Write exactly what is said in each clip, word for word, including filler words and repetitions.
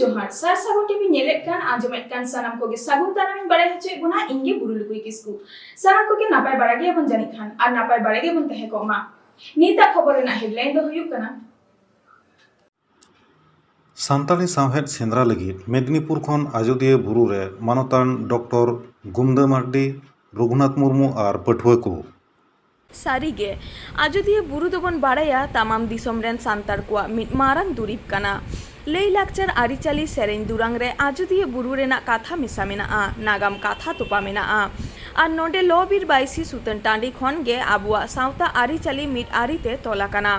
ᱡᱚᱦᱟᱨ, ᱥᱟᱨ ᱥᱟᱹᱜᱩᱱ ᱴᱤᱵᱷᱤ ᱧᱮᱞᱮᱫ ᱠᱟᱱ, ᱟᱸᱡᱚᱢᱮᱫ ᱠᱟᱱ ᱥᱟᱱᱟᱢ ᱠᱚᱜᱮ ᱥᱟᱹᱜᱩᱱ ᱫᱟᱨᱟᱢ ᱤᱧ ᱵᱟᱲᱟᱭ ᱦᱚᱪᱚᱭᱮᱫ ᱵᱚᱱᱟ᱾ ᱤᱧ ᱜᱮ ᱵᱩᱨᱩ ᱞᱩᱠᱩᱭ ᱠᱤᱥᱠᱩ᱾ ᱥᱟᱱᱟᱢ ᱠᱚᱜᱮ ᱱᱟᱯᱟᱭ ᱵᱟᱲᱟ ᱜᱮᱭᱟᱵᱚᱱ ᱡᱟᱹᱱᱤᱡ ᱠᱷᱟᱱ, ᱟᱨ ᱱᱟᱯᱟᱭ ᱵᱟᱲᱟ ᱜᱮᱵᱚᱱ ᱛᱟᱦᱮᱸ ᱠᱚᱜ ᱢᱟ᱾ ᱱᱤᱛᱟᱜ ᱠᱷᱚᱵᱚᱨ ᱨᱮᱱᱟᱜ headline ᱫᱚ ᱦᱩᱭᱩᱜ ᱠᱟᱱᱟ᱾ ᱥᱟᱱᱛᱟᱲᱤ ᱥᱟᱶᱦᱮᱫ ᱥᱮᱸᱫᱽᱨᱟ ᱞᱟᱹᱜᱤᱫ ᱢᱮᱫᱽᱱᱤᱯᱩᱨ ᱠᱷᱚᱱ ᱟᱡᱚᱫᱤᱭᱟᱹ ᱵᱩᱨᱩ ᱨᱮ ᱢᱟᱱᱚᱛᱟᱱ ᱰᱚᱠᱴᱚᱨ ᱜᱩᱢᱫᱟᱹ ᱢᱟᱨᱰᱤ, ᱨᱚᱜᱷᱩᱱᱟᱛᱷ ᱢᱩᱨᱢᱩ ᱟᱨ ᱯᱟᱹᱴᱷᱩᱣᱟᱹ ᱠᱚ᱾ ᱥᱟᱹᱨᱤᱜᱮ, ᱟᱡᱚᱫᱤᱭᱟᱹ ᱵᱩᱨᱩ ᱫᱚᱵᱚᱱ ᱵᱟᱲᱟᱭᱟ ᱛᱟᱢᱟᱢ ᱫᱤᱥᱚᱢ ᱨᱮᱱ ᱥᱟᱱᱛᱟᱲ ᱠᱚᱣᱟᱜ ᱢᱤᱫ ᱢᱟᱨᱟᱝ ᱫᱩᱨᱤᱵᱽ ᱠᱟᱱᱟ᱾ ᱞᱟᱹᱭ ᱞᱟᱠᱪᱟᱨ, ᱟᱹᱨᱤᱪᱟᱹᱞᱤ, ᱥᱮᱨᱮᱧ ᱫᱩᱨᱟᱝ ᱨᱮ ᱟᱡᱚᱫᱤᱭᱟᱹ ᱵᱩᱨᱩ ᱨᱮᱱᱟᱜ ᱠᱟᱛᱷᱟ ᱢᱮᱥᱟ ᱢᱮᱱᱟᱜᱼᱟ, ᱱᱟᱜᱟᱢ ᱠᱟᱛᱷᱟ ᱛᱚᱯᱟ ᱢᱮᱱᱟᱜᱼᱟ᱾ ᱟᱨ ᱱᱚᱰᱮ ᱞᱚ ᱵᱤᱨ ᱵᱟᱹᱭᱥᱤ ᱥᱩᱛᱟᱹᱱ ᱴᱟᱺᱰᱤ ᱠᱷᱚᱱ ᱜᱮ ᱟᱵᱚᱣᱟᱜ ᱥᱟᱶᱛᱟ ᱟᱹᱨᱤᱪᱟᱹᱞᱤ ᱢᱤᱫ ᱟᱹᱨᱤᱛᱮ ᱛᱚᱞ ᱟᱠᱟᱱᱟ᱾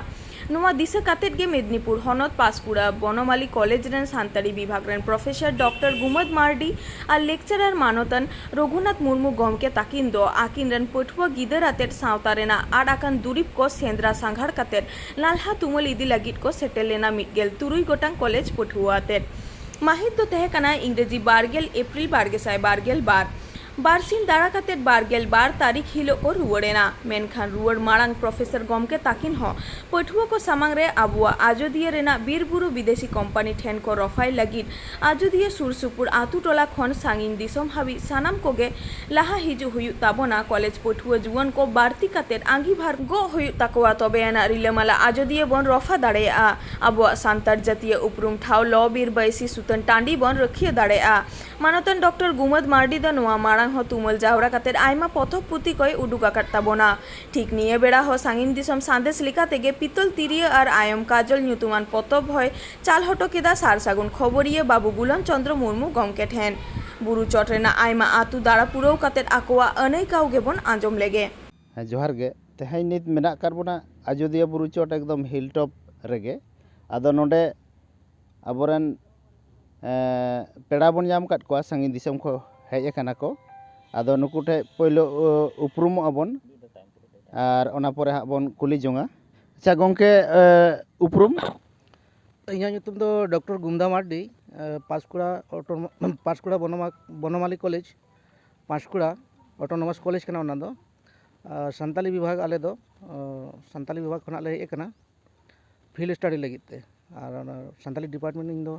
ᱱᱚᱣᱟ ᱫᱤᱥᱟᱹ ᱠᱟᱛᱮᱫ ᱜᱮ ᱢᱮᱫᱽᱱᱤᱯᱩᱨ ᱦᱚᱱᱚᱛ ᱯᱟᱸᱥᱠᱩᱲᱟ ᱵᱚᱱᱚᱢᱟᱞᱤ ᱠᱚᱞᱮᱡᱽ ᱨᱮᱱ ᱥᱟᱱᱛᱟᱲᱤ ᱵᱤᱵᱷᱟᱜᱽ ᱨᱮᱱ ᱯᱨᱚᱯᱷᱮᱥᱚᱨ ᱰᱚᱠᱴᱚᱨ ᱜᱩᱢᱟᱹᱫ ᱢᱟᱨᱰᱤ ᱟᱨ ᱞᱮᱠᱪᱟᱨᱟᱨ ᱢᱟᱱᱚᱛᱟᱱ ᱨᱚᱜᱷᱩᱱᱟᱛᱷ ᱢᱩᱨᱢᱩ ᱜᱚᱢᱠᱮ ᱛᱟᱹᱠᱤᱱ ᱫᱚ ᱟᱹᱠᱤᱱ ᱨᱮᱱ ᱯᱟᱹᱴᱷᱩᱣᱟᱹ ᱜᱤᱫᱟᱹᱨ ᱟᱛᱮᱫ ᱥᱟᱶᱛᱟ ᱨᱮᱱᱟᱜ ᱟᱫ ᱟᱠᱟᱱ ᱫᱩᱨᱤᱵᱽ ᱠᱚ ᱥᱮᱸᱫᱽᱨᱟ ᱥᱟᱸᱜᱷᱟᱲ ᱠᱟᱛᱮᱫ ᱱᱟᱞᱦᱟ ᱛᱩᱢᱟᱹᱞ ᱤᱫᱤ ᱞᱟᱹᱜᱤᱫ ᱠᱚ ᱥᱮᱴᱮᱨ ᱞᱮᱱᱟ ᱢᱤᱫ ᱜᱮᱞ ᱛᱩᱨᱩᱭ ᱜᱚᱴᱟᱝ ᱠᱚᱞᱮᱡᱽ ᱯᱟᱹᱴᱷᱩᱣᱟᱹ ᱟᱛᱮᱫ᱾ ᱢᱟᱹᱦᱤᱛ ᱫᱚ ᱛᱟᱦᱮᱸ ᱠᱟᱱᱟ ᱤᱝᱨᱮᱡᱤ ᱵᱟᱨ ᱜᱮᱞ ᱮᱯᱨᱤᱞ ᱵᱟᱨ ᱜᱮᱥᱟᱭ ᱵᱟᱨ ᱜᱮᱞ ᱵᱟᱨ᱾ ᱵᱟᱨᱥᱤᱧ ᱫᱟᱬᱟ ᱠᱟᱛᱮᱫ ᱵᱟᱨ ᱜᱮᱞ ᱵᱟᱨ ᱛᱟᱹᱨᱤᱠᱷ ᱦᱤᱞᱳᱜ ᱠᱚ ᱨᱩᱣᱟᱹᱲ ᱮᱱᱟ᱾ ᱢᱮᱱᱠᱷᱟᱱ ᱨᱩᱣᱟᱹᱲ ᱢᱟᱲᱟᱝ ᱯᱨᱚᱯᱷᱮᱥᱚᱨ ᱜᱚᱢᱠᱮ ᱛᱟᱹᱠᱤᱱ ᱦᱚᱸ ᱯᱟᱹᱴᱷᱩᱣᱟᱹ ᱠᱚ ᱥᱟᱢᱟᱝ ᱨᱮ ᱟᱵᱚᱣᱟᱜ ᱟᱡᱚᱫᱤᱭᱟᱹ ᱨᱮᱱᱟᱜ ᱵᱤᱨ ᱵᱩᱨᱩ ᱵᱤᱫᱮᱥᱤ ᱠᱚᱢᱯᱟᱱᱤ ᱴᱷᱮᱱ ᱠᱚ ᱨᱚᱯᱷᱟᱭ ᱞᱟᱹᱜᱤᱫ ᱟᱡᱚᱫᱤᱭᱟᱹ ᱥᱩᱨ ᱥᱩᱯᱩᱨ ᱟᱛᱳ ᱴᱚᱞᱟ ᱠᱷᱚᱱ ᱥᱟᱺᱜᱤᱧ ᱫᱤᱥᱚᱢ ᱦᱟᱹᱵᱤᱡ ᱥᱟᱱᱟᱢ ᱠᱚᱜᱮ ᱞᱟᱦᱟ ᱦᱤᱡᱩᱜ ᱦᱩᱭᱩᱜ ᱛᱟᱵᱚᱱᱟ᱾ ᱠᱚᱞᱮᱡᱽ ᱯᱟᱹᱴᱷᱩᱣᱟᱹ ᱡᱩᱣᱟᱹᱱ ᱠᱚ ᱵᱟᱹᱲᱛᱤ ᱠᱟᱛᱮᱫ ᱟᱸᱜᱤᱵᱷᱟᱨ ᱜᱚᱜ ᱦᱩᱭᱩᱜ ᱛᱟᱠᱚᱣᱟ, ᱛᱚᱵᱮ ᱟᱱᱟᱜ ᱨᱤᱞᱟᱹᱢᱟᱞᱟ ᱟᱡᱚᱫᱤᱭᱟᱹ ᱵᱚᱱ ᱨᱚᱯᱷᱟ ᱫᱟᱲᱮᱭᱟᱜᱼᱟ᱾ ᱟᱵᱚᱣᱟᱜ ᱥᱟᱱᱛᱟᱲ ᱡᱟᱹᱛᱤᱭᱟᱹ ᱩᱯᱨᱩᱢ ᱴᱷᱟᱶ ᱞᱚ ᱵᱤᱨ ᱵᱟᱹᱭᱥᱤ ᱥᱩᱛᱟᱹᱱ ᱴᱟᱺᱰᱤ ᱵᱚᱱ ᱨᱟᱹᱠᱷᱤᱭᱟᱹ ᱫᱟᱲᱮᱭᱟᱜᱼᱟ᱾ ᱢᱟᱱᱚᱛᱟᱱ ᱰᱚᱠᱴᱚᱨ ᱜᱩᱢᱟᱹᱫ ᱢᱟᱨᱰᱤ ᱫᱚ ᱱᱚᱣᱟ ᱢᱟᱲᱟᱝ ᱦᱚᱸ ᱛᱩᱢᱟᱹᱞ ᱡᱟᱣᱨᱟ ᱠᱟᱛᱮᱫ ᱟᱭᱢᱟ ᱯᱚᱛᱚᱵ ᱯᱩᱛᱷᱤ ᱠᱚᱭ ᱩᱰᱩᱠ ᱟᱠᱟᱫ ᱛᱟᱵᱚᱱᱟ᱾ ᱴᱷᱤᱠ ᱱᱤᱭᱟᱹ ᱵᱮᱲᱟ ᱦᱚᱸ ᱥᱟᱺᱜᱤᱧ ᱫᱤᱥᱚᱢ ᱥᱟᱸᱫᱮᱥ ᱞᱮᱠᱟ ᱛᱮᱜᱮ ᱯᱤᱛᱚᱞ ᱛᱤᱨᱭᱟᱹ ᱟᱨ ᱟᱭᱚᱢ ᱠᱟᱡᱚᱞ ᱧᱩᱛᱩᱢᱟᱱ ᱯᱚᱛᱚᱵ ᱦᱚᱸᱭ ᱪᱟᱞ ᱦᱚᱴᱚ ᱠᱮᱫᱟ ᱥᱟᱨ ᱥᱟᱹᱜᱩᱱ ᱠᱷᱚᱵᱚᱨᱤᱭᱟᱹ ᱵᱟᱹᱵᱩ ᱜᱩᱞᱚᱱ ᱪᱚᱸᱫᱽᱨᱚ ᱢᱩᱨᱢᱩ ᱜᱚᱢᱠᱮ ᱴᱷᱮᱱ᱾ ᱵᱩᱨᱩ ᱪᱚᱴ ᱨᱮᱱᱟᱜ ᱟᱭᱢᱟ ᱟᱹᱛᱩ ᱫᱟᱬᱟ ᱯᱩᱨᱟᱹᱣ ᱠᱟᱛᱮᱫ ᱟᱠᱚᱣᱟᱜ ᱟᱹᱱᱟᱹᱭᱠᱟᱹᱣ ᱜᱮᱵᱚᱱ ᱟᱸᱡᱚᱢ ᱞᱮᱜᱮ᱾ ᱦᱮᱸ, ᱡᱚᱦᱟᱨ ᱜᱮ᱾ ᱛᱮᱦᱮᱧ ᱱᱤᱛ ᱢᱮᱱᱟᱜ ᱟᱠᱟᱫ ᱵᱚᱱᱟ ᱟᱡᱚᱫᱤᱭᱟᱹ ᱵᱩᱨᱩ ᱪᱚᱴ ᱮᱠᱫᱚᱢ ᱦᱤᱞ ᱴᱚᱯ ᱨᱮᱜᱮ᱾ ᱟᱫᱚ ᱱᱚᱰᱮ ᱟᱵᱚᱨᱮᱱ, ᱮᱸ, ᱯᱮᱲᱟ ᱵᱚᱱ ᱧᱟᱢ ᱟᱠᱟᱫ ᱠᱚᱣᱟ, ᱥᱟᱺᱜᱤᱧ ᱫᱤᱥᱚᱢ ᱠᱷᱚᱱ ᱦᱮᱡ ᱟᱠᱟᱱᱟ ᱠᱚ᱾ ᱟᱫᱚ ᱱᱩᱠᱩ ᱴᱷᱮᱱ ᱯᱳᱭᱞᱳ, ᱩ, ᱩᱯᱨᱩᱢᱚᱜ ᱟᱵᱚᱱ ᱟᱨ ᱚᱱᱟ ᱯᱚᱨᱮ ᱦᱟᱸᱜ ᱵᱚᱱ ᱠᱩᱞᱤ ᱡᱚᱝᱟ᱾ ᱟᱪᱪᱷᱟ ᱜᱚᱢᱠᱮ, ᱮ, ᱩᱯᱨᱩᱢ? ᱤᱧᱟᱹᱜ ᱧᱩᱛᱩᱢ ᱫᱚ ᱰᱚᱠᱴᱚᱨ ᱜᱩᱢᱫᱟ ᱢᱟᱨᱰᱤ, ᱮ, ᱯᱟᱸᱥᱠᱩᱲᱟ ᱚᱴᱳᱱᱚᱢᱟ-, ᱯᱟᱸᱥᱠᱩᱲᱟ ᱵᱚᱱᱚᱢᱟ-, ᱵᱚᱱᱚᱢᱟᱞᱤ ᱠᱚᱞᱮᱡᱽ, ᱯᱟᱸᱥᱠᱩᱲᱟ ᱚᱴᱳᱱᱚᱢᱟᱥ ᱠᱚᱞᱮᱡᱽ ᱠᱟᱱᱟ ᱚᱱᱟ ᱫᱚ᱾ ᱟᱨ ᱥᱟᱱᱛᱟᱞᱤ ᱵᱤᱵᱷᱟᱜᱽ ᱟᱞᱮ ᱫᱚ, ᱚ, ᱥᱟᱱᱛᱟᱞᱤ ᱵᱤᱵᱷᱟᱜᱽ ᱠᱷᱚᱱᱟᱜ ᱞᱮ ᱦᱮᱡ ᱟᱠᱟᱱᱟ ᱯᱷᱤᱞᱰ ᱥᱴᱟᱰᱤ ᱞᱟᱹᱜᱤᱫ ᱛᱮ᱾ ᱟᱨ ᱚᱱᱟ ᱥᱟᱱᱛᱟᱞᱤ ᱰᱤᱯᱟᱨᱴᱢᱮᱱᱴ ᱤᱧ ᱫᱚ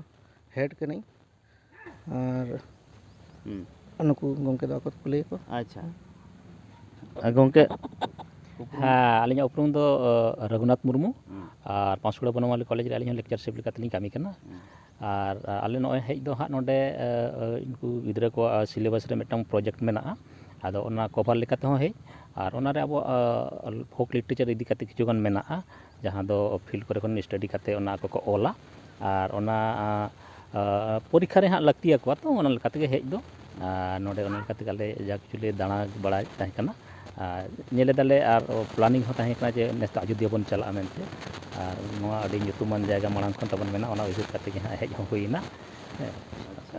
ᱦᱮᱰ ᱠᱟᱹᱱᱟᱹᱧ᱾ ᱟᱨ ᱦᱩᱸ᱾ ᱱᱩᱠᱩ ᱜᱚᱢᱠᱮ ᱫᱚ ᱟᱠᱚ ᱛᱮᱠᱚ ᱞᱟᱹᱭ ᱟᱠᱚ᱾ ᱟᱪᱪᱷᱟ᱾ ᱟᱨ ᱜᱚᱢᱠᱮ, ᱩᱯᱨᱩᱢ? ᱦᱮᱸ, ᱟᱹᱞᱤᱧᱟᱜ ᱩᱯᱨᱩᱢ ᱫᱚ, ᱟᱹ, ᱨᱚᱜᱷᱩᱱᱟᱛᱷ ᱢᱩᱨᱢᱩ᱾ ᱦᱩᱸ᱾ ᱟᱨ ᱯᱟᱸᱥᱠᱩᱲᱟ ᱵᱚᱱᱚᱢᱟᱞᱤ ᱠᱚᱞᱮᱡᱽ ᱨᱮ ᱟᱹᱞᱤᱧ ᱦᱚᱸ ᱞᱮᱠᱪᱟᱨᱥᱤᱯ ᱞᱮᱠᱟ ᱛᱮᱞᱤᱧ ᱠᱟᱹᱢᱤ ᱠᱟᱱᱟ᱾ ᱦᱩᱸ᱾ ᱟᱨ, ᱟᱨ ᱟᱞᱮ ᱱᱚᱜᱼᱚᱭ ᱦᱮᱡ ᱫᱚ ᱦᱟᱸᱜ ᱱᱚᱰᱮ, ᱟᱹ, ᱟᱹ, ᱩᱱᱠᱩ ᱜᱤᱫᱽᱨᱟᱹ ᱠᱚᱣᱟᱜ, ᱟᱹ, ᱥᱤᱞᱮᱵᱟᱥ ᱨᱮ ᱢᱤᱫᱴᱟᱝ ᱯᱨᱚᱡᱮᱠᱴ ᱢᱮᱱᱟᱜᱼᱟ᱾ ᱟᱫᱚ ᱚᱱᱟ ᱠᱚᱵᱷᱟᱨ ᱞᱮᱠᱟ ᱛᱮᱦᱚᱸ ᱦᱮᱡ, ᱟᱨ ᱚᱱᱟᱨᱮ ᱟᱵᱚᱣᱟᱜ, ᱟᱹ, ᱯᱷᱳᱠ ᱞᱤᱴᱟᱨᱮᱪᱟᱨ ᱤᱫᱤ ᱠᱟᱛᱮ ᱠᱤᱪᱷᱩ ᱜᱟᱱ ᱢᱮᱱᱟᱜᱼᱟ, ᱡᱟᱦᱟᱸ ᱫᱚ ᱯᱷᱤᱞᱰ ᱠᱚᱨᱮ ᱠᱷᱚᱱ ᱥᱴᱟᱰᱤ ᱠᱟᱛᱮ ᱚᱱᱟ ᱠᱚᱠᱚ ᱚᱞᱟ᱾ ᱟᱨ ᱚᱱᱟ, ᱟᱹ, ᱟᱹ, ᱯᱚᱨᱤᱠᱠᱷᱟ ᱨᱮ ᱦᱟᱸᱜ ᱞᱟᱹᱠᱛᱤ ᱟᱠᱚᱣᱟ, ᱛᱚ ᱚᱱᱟ ᱞᱮᱠᱟ ᱛᱮᱜᱮ ᱦᱮᱡ ᱫᱚ᱾ ᱟᱨ ᱱᱚᱰᱮ ᱚᱱᱟ ᱞᱮᱠᱟ ᱛᱮᱜᱮ ᱟᱞᱮ ᱡᱟ ᱠᱤᱪᱷᱩ ᱞᱮ ᱫᱟᱬᱟ ᱵᱟᱲᱟᱭᱮᱫ ᱛᱟᱦᱮᱸ ᱠᱟᱱᱟ᱾ ᱟᱨ ᱧᱮᱞ ᱮᱫᱟᱞᱮ, ᱟᱨ ᱯᱞᱟᱱᱤᱝ ᱦᱚᱸ ᱛᱟᱦᱮᱸ ᱠᱟᱱᱟ ᱡᱮ ᱱᱮᱥ ᱫᱚ ᱟᱡᱳᱫᱤᱭᱟᱹ ᱵᱚᱱ ᱪᱟᱞᱟᱜᱼᱟ ᱢᱮᱱᱛᱮ᱾ ᱟᱨ ᱱᱚᱣᱟ ᱟᱹᱰᱤ ᱧᱩᱛᱩᱢᱟᱱ ᱡᱟᱭᱜᱟ ᱢᱟᱲᱟᱝ ᱠᱷᱚᱱ ᱛᱟᱵᱚᱱ ᱢᱮᱱᱟᱜᱼᱟ, ᱚᱱᱟ ᱩᱭᱦᱟᱹᱨ ᱠᱟᱛᱮ ᱜᱮ ᱦᱟᱸᱜ ᱦᱮᱡ ᱦᱚᱸ ᱦᱩᱭᱮᱱᱟ᱾ ᱦᱮᱸ᱾ ᱟᱪᱪᱷᱟ,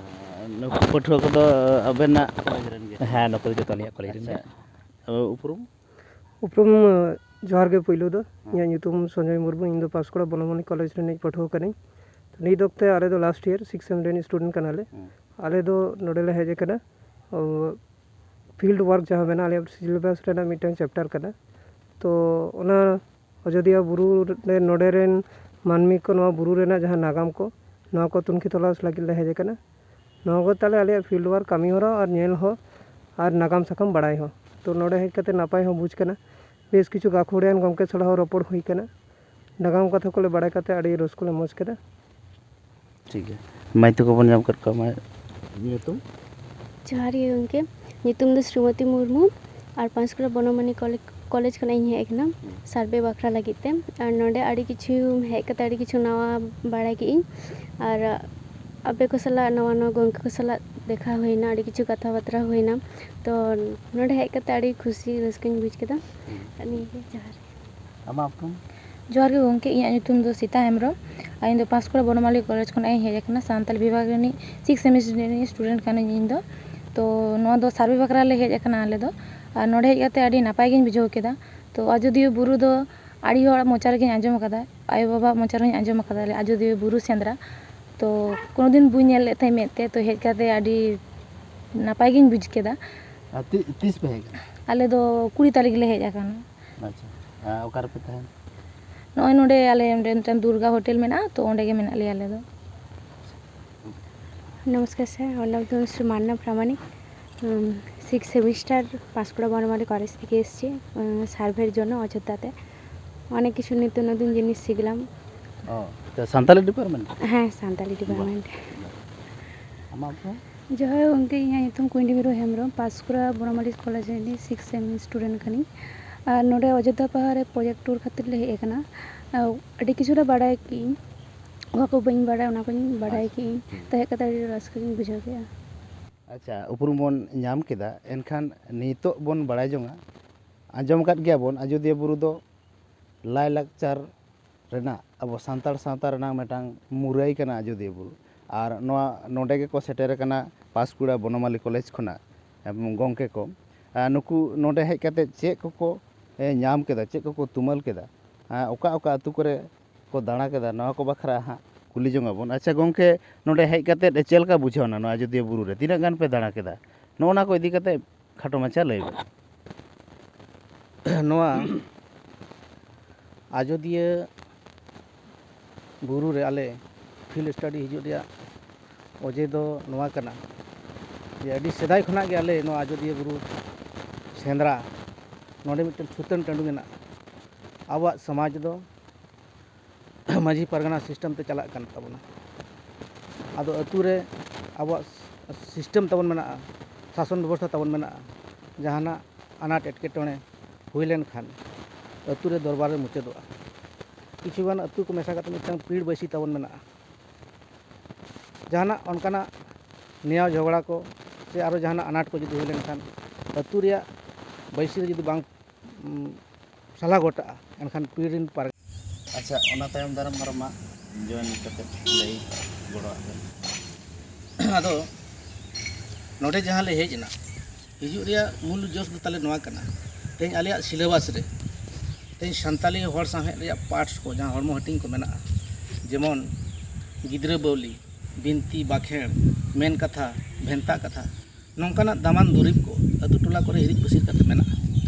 ᱱᱩᱠᱩ ᱯᱟᱹᱴᱷᱩᱣᱟᱹ ᱠᱚᱫᱚ ᱟᱵᱮᱱᱟᱜ ᱠᱚᱞᱮᱡᱽ ᱨᱮᱱ ᱜᱮ? ᱦᱮᱸ, ᱱᱩᱠᱩ ᱫᱚ ᱡᱚᱛᱚ ᱟᱹᱞᱤᱧᱟᱜ ᱠᱚᱞᱮᱡᱽ ᱨᱮᱱ ᱜᱮ᱾ ᱟᱪᱪᱷᱟ, ᱩᱯᱨᱩᱢ? ᱩᱯᱨᱩᱢ, ᱡᱚᱦᱟᱨ ᱜᱮ ᱯᱩᱭᱞᱩ ᱫᱚ᱾ ᱦᱮᱸ᱾ ᱤᱧᱟᱹᱜ ᱧᱩᱛᱩᱢ ᱥᱚᱧᱡᱚᱭ ᱢᱩᱨᱢᱩ, ᱤᱧ ᱫᱚ ᱯᱟᱸᱥᱠᱩᱲᱟ ᱵᱚᱱᱚᱢᱚᱱᱤ ᱠᱚᱞᱮᱡᱽ ᱨᱤᱱᱤᱡ ᱯᱟᱹᱴᱷᱩᱣᱟᱹ ᱠᱟᱹᱱᱟᱹᱧ᱾ ᱛᱚ, ᱱᱤᱛ ᱚᱠᱛᱮ ᱟᱞᱮ ᱫᱚ ᱞᱟᱥᱴ ᱤᱭᱟᱨ ᱥᱤᱠᱥ ᱥᱮᱢ ᱨᱮᱱ ᱥᱴᱩᱰᱮᱱᱴ ᱠᱟᱱᱟᱞᱮ᱾ ᱦᱮᱸ᱾ ᱟᱞᱮ ᱫᱚ ᱱᱚᱰᱮ ᱞᱮ ᱦᱮᱡ ᱟᱠᱟᱱᱟ, ᱚ, ᱯᱷᱤᱞᱰ ᱣᱟᱨᱠ ᱡᱟᱦᱟᱸ ᱢᱮᱱᱟᱜᱼᱟ, ᱟᱞᱮᱭᱟᱜ ᱥᱤᱞᱮᱵᱟᱥ ᱨᱮᱱᱟᱜ ᱢᱤᱫᱴᱟᱝ ᱪᱮᱯᱴᱟᱨ ᱠᱟᱱᱟ᱾ ᱛᱚ, ᱚᱱᱟ ᱟᱡᱳᱫᱤᱭᱟᱹ ᱵᱩᱨᱩ ᱨᱮ, ᱱᱚᱰᱮ ᱨᱮᱱ ᱢᱟᱹᱱᱢᱤ ᱠᱚ ᱱᱚᱣᱟ ᱵᱩᱨᱩ ᱨᱮᱱᱟᱜ ᱡᱟᱦᱟᱸ ᱱᱟᱜᱟᱢ ᱠᱚ, ᱱᱚᱣᱟ ᱠᱚ ᱛᱩᱱᱠᱷᱤ ᱛᱚᱞᱟᱥ ᱞᱟᱹᱜᱤᱫ ᱞᱮ ᱦᱮᱡ ᱟᱠᱟᱱᱟ᱾ ᱱᱚᱣᱟ ᱠᱚ ᱛᱟᱞᱮ ᱟᱞᱮᱭᱟᱜ ᱯᱷᱤᱞᱰ ᱣᱟᱨᱠ, ᱠᱟᱹᱢᱤ ᱦᱚᱨᱟ ᱟᱨ ᱧᱮᱞ ᱦᱚᱸ ᱟᱨ ᱱᱟᱜᱟᱢ ᱥᱟᱠᱟᱢ ᱵᱟᱲᱟᱭ ᱦᱚᱸ᱾ ᱛᱚ, ᱱᱚᱰᱮ ᱦᱮᱡ ᱠᱟᱛᱮ ᱱᱟᱯᱟᱭ ᱦᱚᱸ ᱵᱩᱡᱽ ᱠᱟᱱᱟ᱾ ᱵᱮᱥ ᱠᱤᱪᱷᱩ ᱜᱟᱹᱠᱷᱩᱲᱤᱭᱟᱹᱱ ᱜᱚᱢᱠᱮ ᱥᱟᱞᱟᱜ ᱦᱚᱸ ᱨᱚᱯᱚᱲ ᱦᱩᱭ ᱠᱟᱱᱟ᱾ ᱱᱟᱜᱟᱢ ᱠᱟᱛᱷᱟ ᱠᱚᱞᱮ ᱵᱟᱲᱟᱭ ᱠᱟᱛᱮ ᱟᱹᱰᱤ ᱨᱟᱹᱥᱠᱟᱹ ᱞᱮ ᱢᱚᱡᱽ ᱠᱮᱫᱟ᱾ ᱴᱷᱤᱠ ᱜᱮᱭᱟ, ᱢᱟᱹᱭ ᱛᱟᱠᱚ ᱵᱚᱱ ᱧᱟᱢ ᱠᱮᱫ ᱠᱚᱣᱟ᱾ ᱢᱟᱹᱭ, ᱧᱩᱛᱩᱢ? ᱡᱚᱦᱟᱨ ᱜᱮ ᱜᱚᱢᱠᱮ, ᱧᱩᱛᱩᱢ ᱫᱚ ᱥᱨᱤᱢᱚᱛᱤ ᱢᱩᱨᱢᱩ ᱟᱨ ᱯᱟᱸᱥᱠᱩᱲᱟ ᱵᱚᱱᱚᱢᱟᱱᱤ ᱠᱚᱞᱮᱡᱽ, ᱠᱚᱞᱮᱡᱽ ᱠᱷᱚᱱᱟᱜ ᱤᱧ ᱦᱮᱡ ᱟᱠᱟᱱᱟ ᱦᱩᱸ᱾ ᱥᱟᱨᱵᱷᱮ ᱵᱟᱠᱷᱨᱟ ᱞᱟᱹᱜᱤᱫ ᱛᱮ᱾ ᱟᱨ ᱱᱚᱰᱮ ᱟᱹᱰᱤ ᱠᱤᱪᱷᱩ ᱦᱮᱡ ᱠᱟᱛᱮ ᱟᱹᱰᱤ ᱠᱤᱪᱷᱩ ᱱᱟᱣᱟ ᱵᱟᱲᱟᱭ ᱠᱮᱫ ᱟᱹᱧ᱾ ᱟᱨ ᱟᱯᱮ ᱠᱚ ᱥᱟᱞᱟᱜ, ᱱᱟᱣᱟ ᱱᱟᱣᱟ ᱜᱚᱢᱠᱮ ᱠᱚ ᱥᱟᱞᱟᱜ ᱫᱮᱠᱷᱟ ᱦᱩᱭᱱᱟ, ᱟᱹᱰᱤ ᱠᱤᱪᱷᱩ ᱠᱟᱛᱷᱟ ᱵᱟᱛᱨᱟ ᱦᱩᱭᱱᱟ᱾ ᱛᱚ, ᱱᱚᱰᱮ ᱦᱮᱡ ᱠᱟᱛᱮ ᱟᱹᱰᱤ ᱠᱷᱩᱥᱤ ᱨᱟᱹᱥᱠᱟᱹᱧ ᱵᱩᱡᱽ ᱠᱮᱫᱟ᱾ ᱦᱩᱸ᱾ ᱱᱤᱭᱟᱹ ᱜᱮ, ᱡᱚᱦᱟᱨ᱾ ᱟᱢᱟᱜ ᱩᱯᱨᱩᱢ? ᱡᱚᱦᱟᱨ ᱜᱮ ᱜᱚᱢᱠᱮ, ᱤᱧᱟᱹᱜ ᱧᱩᱛᱩᱢ ᱫᱚ ᱥᱤᱛᱟ ᱦᱮᱢᱵᱨᱚᱢ᱾ ᱟᱨ ᱤᱧ ᱫᱚ ᱯᱟᱸᱥᱠᱩᱲᱟ ᱵᱚᱱᱚᱢᱟᱞᱤ ᱠᱚᱞᱮᱡᱽ ᱠᱷᱚᱱᱟᱜ ᱤᱧ ᱦᱮᱡ ᱟᱠᱟᱱᱟ, ᱥᱟᱱᱛᱟᱞᱤ ᱵᱤᱵᱷᱟᱜᱽ ᱨᱤᱱᱤᱡ ᱥᱤᱠᱥ ᱥᱮᱢᱤᱥᱴᱟᱨ ᱨᱤᱱᱤᱡ ᱥᱴᱩᱰᱮᱱᱴ ᱠᱟᱹᱱᱟᱹᱧ ᱤᱧ ᱫᱚ᱾ ᱛᱚ, ᱱᱚᱣᱟ ᱫᱚ ᱥᱟᱨᱵᱷᱮ ᱵᱟᱠᱷᱨᱟ ᱞᱮ ᱦᱮᱡ ᱟᱠᱟᱱᱟ ᱟᱞᱮ ᱫᱚ᱾ ᱟᱨ ᱱᱚᱰᱮ ᱦᱮᱡ ᱠᱟᱛᱮ ᱟᱹᱰᱤ ᱱᱟᱯᱟᱭ ᱜᱤᱧ ᱵᱩᱡᱷᱟᱹᱣ ᱠᱮᱫᱟ᱾ ᱛᱚ, ᱟᱡᱳᱫᱤᱭᱟᱹ ᱵᱩᱨᱩ ᱫᱚ ᱟᱹᱰᱤ ᱦᱚᱲᱟᱜ ᱢᱚᱪᱟ ᱨᱮᱜᱮᱧ ᱟᱸᱡᱚᱢ ᱟᱠᱟᱫᱟ, ᱟᱭᱳᱼᱵᱟᱵᱟᱣᱟᱜ ᱢᱚᱪᱟ ᱨᱮᱦᱚᱸᱧ ᱟᱸᱡᱚᱢ ᱟᱠᱟᱫᱟ, ᱟᱡᱳᱫᱤᱭᱟᱹ ᱵᱩᱨᱩ ᱥᱮᱸᱫᱽᱨᱟ᱾ ᱛᱚ, ᱠᱳᱱᱳ ᱫᱤᱱ ᱵᱟᱹᱧ ᱧᱮᱞ ᱞᱮᱫ ᱛᱟᱦᱮᱸᱫ ᱢᱮᱫ ᱛᱮ, ᱛᱚ, ᱦᱮᱡ ᱠᱟᱛᱮ ᱟᱹᱰᱤ ᱱᱟᱯᱟᱭ ᱜᱤᱧ ᱵᱩᱡᱽ ᱠᱮᱫᱟ᱾ ᱟᱨ ᱛᱤ-, ᱛᱤᱥ ᱯᱮ ᱦᱮᱡ ᱟᱠᱟᱱᱟ? ᱟᱞᱮ ᱫᱚ ᱠᱩᱲᱤ ᱛᱟᱹᱨᱤᱠᱷ ᱞᱮ ᱦᱮᱡ ᱟᱠᱟᱱᱟ᱾ ᱟᱪᱪᱷᱟ, ᱟᱨ ᱚᱠᱟ ᱨᱮᱯᱮ ᱛᱟᱦᱮᱱᱟ? ᱱᱚᱜᱼᱚᱭ ᱱᱚᱰᱮ ᱟᱞᱮ ᱚᱸᱰᱮ ᱢᱤᱫᱴᱟᱝ ᱫᱩᱨᱜᱟ ᱦᱳᱴᱮᱞ ᱢᱮᱱᱟᱜᱼᱟ, ᱛᱚ, ᱚᱸᱰᱮ ᱜᱮ ᱢᱮᱱᱟᱜ ᱞᱮᱭᱟ ᱟᱞᱮ ᱫᱚ᱾ নমস্কার স্যার, আমার নাম তনুশ্রী মান্না প্রামাণিক। সিক্স সেমিস্টার পাঁশকুড়া বনমালী কলেজ থেকে এসেছি। সার্ভের জন্য অযোধ্যাতে অনেক কিছু নিত্য নতুন জিনিস শিখলাম। ᱚ, ᱛᱚ ᱥᱟᱱᱛᱟᱞᱤ ᱰᱤᱯᱟᱨᱴᱢᱮᱱᱴ? ᱦᱮᱸ, ᱥᱟᱱᱛᱟᱞᱤ ᱰᱤᱯᱟᱨᱴᱢᱮᱱᱴ᱾ ᱟᱢᱟᱜ ᱩᱯᱨᱩᱢ? ᱡᱚᱦᱟᱨ ᱜᱚᱢᱠᱮ, ᱤᱧᱟᱹᱜ ᱧᱩᱛᱩᱢ ᱠᱩᱧᱰᱤ ᱢᱤᱨᱩ ᱦᱮᱢᱵᱨᱚᱢ, ᱯᱟᱸᱥᱠᱩᱲᱟ ᱵᱚᱱᱚᱢᱟᱞᱤ ᱠᱚᱞᱮᱡᱽ ᱨᱤᱱᱤᱡ ᱥᱤᱠᱥ ᱥᱮᱢ ᱥᱴᱩᱰᱮᱱᱴ ᱠᱟᱹᱱᱟᱹᱧ᱾ ᱟᱨ ᱱᱚᱰᱮ ᱚᱡᱳᱫᱽᱫᱷᱟ ᱯᱟᱦᱟᱲ ᱨᱮ ᱯᱨᱚᱡᱮᱠᱴ ᱴᱩᱨ ᱠᱷᱟᱹᱛᱤᱨ ᱞᱮ ᱦᱮᱡ ᱟᱠᱟᱱᱟ᱾ ᱟᱨ ᱟᱹᱰᱤ ᱠᱤᱪᱷᱩ ᱞᱮ ᱵᱟᱲᱟᱭ ᱠᱮᱜᱼᱟᱹᱧ, ᱚᱠᱟ ᱠᱚ ᱵᱟᱹᱧ ᱵᱟᱲᱟᱭᱟ ᱚᱱᱟ ᱠᱚᱧ ᱵᱟᱲᱟᱭ ᱠᱮᱜᱼᱟᱹᱧ᱾ ᱛᱚ ᱦᱮᱡ ᱠᱟᱛᱮ ᱟᱹᱰᱤ ᱨᱟᱹᱥᱠᱟᱹ ᱜᱤᱧ ᱵᱩᱡᱷᱟᱹᱣ ᱠᱮᱜᱼᱟ᱾ ᱟᱪᱪᱷᱟ, ᱩᱯᱨᱩᱢ ᱵᱚᱱ ᱧᱟᱢ ᱠᱮᱫᱟ, ᱮᱱᱠᱷᱟᱱ ᱱᱤᱛᱚᱜ ᱵᱚᱱ ᱵᱟᱲᱟᱭ ᱡᱚᱝᱟ, ᱟᱸᱡᱚᱢ ᱟᱠᱟᱫ ᱜᱮᱭᱟᱵᱚᱱ ᱟᱡᱳᱫᱤᱭᱟᱹ ᱵᱩᱨᱩ ᱫᱚ ᱞᱟᱭᱼᱞᱟᱠᱪᱟᱨ ᱨᱮᱱᱟᱜ, ᱟᱵᱚ ᱥᱟᱱᱛᱟᱲ ᱥᱟᱶᱛᱟ ᱨᱮᱱᱟᱜ ᱢᱤᱫᱴᱟᱝ ᱢᱩᱨᱟᱹᱭ ᱠᱟᱱᱟ ᱟᱡᱳᱫᱤᱭᱟᱹ ᱵᱩᱨᱩ᱾ ᱟᱨ ᱱᱚᱣᱟ, ᱱᱚᱰᱮ ᱜᱮᱠᱚ ᱥᱮᱴᱮᱨ ᱟᱠᱟᱱᱟ ᱯᱟᱸᱥᱠᱩᱲᱟ ᱵᱚᱱᱚᱢᱟᱞᱤ ᱠᱚᱞᱮᱡᱽ ᱠᱷᱚᱱᱟᱜ, ᱮᱢ, ᱜᱚᱢᱠᱮ ᱠᱚ᱾ ᱟᱨ ᱱᱩᱠᱩ ᱱᱚᱰᱮ ᱦᱮᱡ ᱠᱟᱛᱮ ᱪᱮᱫ ᱠᱚᱠᱚ, ᱮ, ᱧᱟᱢ ᱠᱮᱫᱟ, ᱪᱮᱫ ᱠᱚᱠᱚ ᱛᱩᱢᱟᱹᱞ ᱠᱮᱫᱟ, ᱟᱨ ᱚᱠᱟ ᱚᱠᱟ ᱟᱹᱛᱩ ᱠᱚᱨᱮ ᱠᱚ ᱫᱟᱬᱟ ᱠᱮᱫᱟ, ᱱᱚᱣᱟ ᱠᱚ ᱵᱟᱠᱷᱨᱟ ᱦᱟᱸᱜ ᱠᱩᱞᱤ ᱡᱚᱝ ᱟᱵᱚᱱ᱾ ᱟᱪᱪᱷᱟ ᱜᱚᱢᱠᱮ, ᱱᱚᱰᱮ ᱦᱮᱡ ᱠᱟᱛᱮ ᱪᱮᱫ ᱞᱮᱠᱟ ᱵᱩᱡᱷᱟᱹᱣ ᱮᱱᱟ ᱱᱚᱣᱟ ᱟᱡᱳᱫᱤᱭᱟᱹ ᱵᱩᱨᱩ ᱨᱮ? ᱛᱤᱱᱟᱹᱜ ᱜᱟᱱ ᱯᱮ ᱫᱟᱬᱟ ᱠᱮᱫᱟ? ᱱᱚᱜᱼᱚ ᱱᱟ ᱠᱚ ᱤᱫᱤ ᱠᱟᱛᱮ ᱠᱷᱟᱴᱚ ᱢᱟᱪᱷᱟ ᱞᱟᱹᱭ ᱵᱮᱱ᱾ ᱱᱚᱣᱟ ᱟᱡᱳᱫᱤᱭᱟᱹ ᱵᱩᱨᱩ ᱨᱮ ᱟᱞᱮ ᱯᱷᱤᱞᱰ ᱥᱴᱟᱰᱤ ᱦᱤᱡᱩᱜ ᱨᱮᱭᱟᱜ ᱚᱡᱮ ᱫᱚ ᱱᱚᱣᱟ ᱠᱟᱱᱟ ᱡᱮ ᱟᱹᱰᱤ ᱥᱮᱫᱟᱭ ᱠᱷᱚᱱᱟᱜ ᱜᱮ ᱟᱞᱮ ᱱᱚᱣᱟ ᱟᱡᱳᱫᱤᱭᱟᱹ ᱵᱩᱨᱩ ᱥᱮᱸᱫᱽᱨᱟ, ᱱᱚᱰᱮ ᱢᱤᱫᱴᱮᱱ ᱥᱩᱛᱟᱹᱱ ᱴᱟᱺᱰᱤ ᱢᱮᱱᱟᱜᱼᱟ᱾ ᱟᱵᱚᱣᱟᱜ ᱥᱚᱢᱟᱡᱽ ᱫᱚ ᱢᱟᱹᱡᱷᱤ ᱯᱟᱨᱜᱟᱱᱟ ᱥᱤᱥᱴᱮᱢ ᱛᱮ ᱪᱟᱞᱟᱜ ᱠᱟᱱ ᱛᱟᱵᱚᱱᱟ᱾ ᱟᱫᱚ ᱟᱹᱛᱩ ᱨᱮ ᱟᱵᱚᱣᱟᱜ ᱥᱤᱥᱴᱮᱢ ᱛᱟᱵᱚᱱ ᱢᱮᱱᱟᱜᱼᱟ, ᱥᱟᱥᱚᱱ ᱵᱮᱵᱚᱥᱛᱷᱟ ᱛᱟᱵᱚᱱ ᱢᱮᱱᱟᱜᱼᱟ᱾ ᱡᱟᱦᱟᱱᱟᱜ ᱟᱱᱟᱴ ᱮᱴᱠᱮᱴᱚᱬᱮ ᱦᱩᱭ ᱞᱮᱱᱠᱷᱟᱱ ᱟᱹᱛᱩ ᱨᱮ ᱫᱚᱨᱵᱟᱨ ᱨᱮ ᱢᱩᱪᱟᱹᱫᱚᱜᱼᱟ᱾ ᱠᱤᱪᱷᱩᱜᱟᱱ ᱟᱹᱛᱩ ᱠᱚ ᱢᱮᱥᱟ ᱠᱟᱛᱮ ᱢᱤᱫᱴᱟᱝ ᱯᱤᱲ ᱵᱟᱹᱭᱥᱤ ᱛᱟᱵᱚᱱ ᱢᱮᱱᱟᱜᱼᱟ᱾ ᱡᱟᱦᱟᱱᱟᱜ ᱚᱱᱠᱟᱱᱟᱜ ᱱᱮᱭᱟᱣ ᱡᱷᱚᱜᱽᱲᱟ ᱠᱚ ᱥᱮ ᱟᱨᱚ ᱡᱟᱦᱟᱱᱟᱜ ᱟᱱᱟᱴ ᱠᱚ ᱡᱩᱫᱤ ᱦᱩᱭ ᱞᱮᱱᱠᱷᱟᱱ ᱟᱹᱛᱩ ᱨᱮᱭᱟᱜ ᱵᱟᱹᱭᱥᱤ ᱨᱮ ᱡᱩᱫᱤ ᱵᱟᱝ ᱩᱢ, ᱥᱟᱞᱟ ᱜᱚᱴᱟᱜᱼᱟ, ᱮᱱᱠᱷᱟᱱ ᱯᱤᱲ ᱨᱮᱱ ᱯᱟᱨᱜᱟᱱᱟ᱾ ᱟᱪᱪᱷᱟ, ᱚᱱᱟ ᱛᱟᱭᱚᱢ ᱫᱟᱨᱟᱢ ᱟᱨᱚ ᱢᱟ ᱡᱚᱭᱮᱱ ᱠᱟᱛᱮ ᱞᱟᱹᱭ ᱜᱚᱲᱚᱣᱟᱜ ᱵᱮᱱ᱾ ᱟᱫᱚ ᱱᱚᱰᱮ ᱡᱟᱦᱟᱸ ᱞᱮ ᱦᱮᱡ ᱮᱱᱟ, ᱦᱤᱡᱩᱜ ᱨᱮᱭᱟᱜ ᱢᱩᱞ ᱡᱚᱥ ᱫᱚ ᱛᱟᱞᱮ ᱱᱚᱣᱟ ᱠᱟᱱᱟ, ᱛᱮᱦᱮᱧ ᱟᱞᱮᱭᱟᱜ ᱥᱤᱞᱮᱵᱟᱥ ᱨᱮ ᱛᱮᱦᱮᱧ ᱥᱟᱱᱛᱟᱞᱤ ᱦᱚᱲ ᱥᱟᱶᱦᱮᱫ ᱨᱮᱭᱟᱜ ᱯᱟᱨᱴᱥ ᱠᱚ, ᱡᱟᱦᱟᱸ ᱦᱚᱲᱢᱚ ᱦᱟᱹᱴᱤᱧ ᱠᱚ ᱢᱮᱱᱟᱜᱼᱟ, ᱡᱮᱢᱚᱱ ᱜᱤᱫᱽᱨᱟᱹ ᱵᱟᱹᱣᱞᱤ, ᱵᱤᱱᱛᱤ ᱵᱟᱠᱷᱮᱬ, ᱢᱮᱱ ᱠᱟᱛᱷᱟ, ᱵᱷᱮᱱᱛᱟ ᱠᱟᱛᱷᱟ, ᱱᱚᱝᱠᱟᱱᱟᱜ ᱫᱟᱢᱟᱱ ᱫᱩᱨᱤᱵᱽ ᱠᱚ ᱟᱹᱛᱩ ᱴᱚᱞᱟ ᱠᱚᱨᱮ ᱦᱤᱨᱤᱡ ᱯᱟᱹᱥᱤᱨ ᱠᱟᱛᱮ ᱢᱮᱱᱟᱜᱼᱟ᱾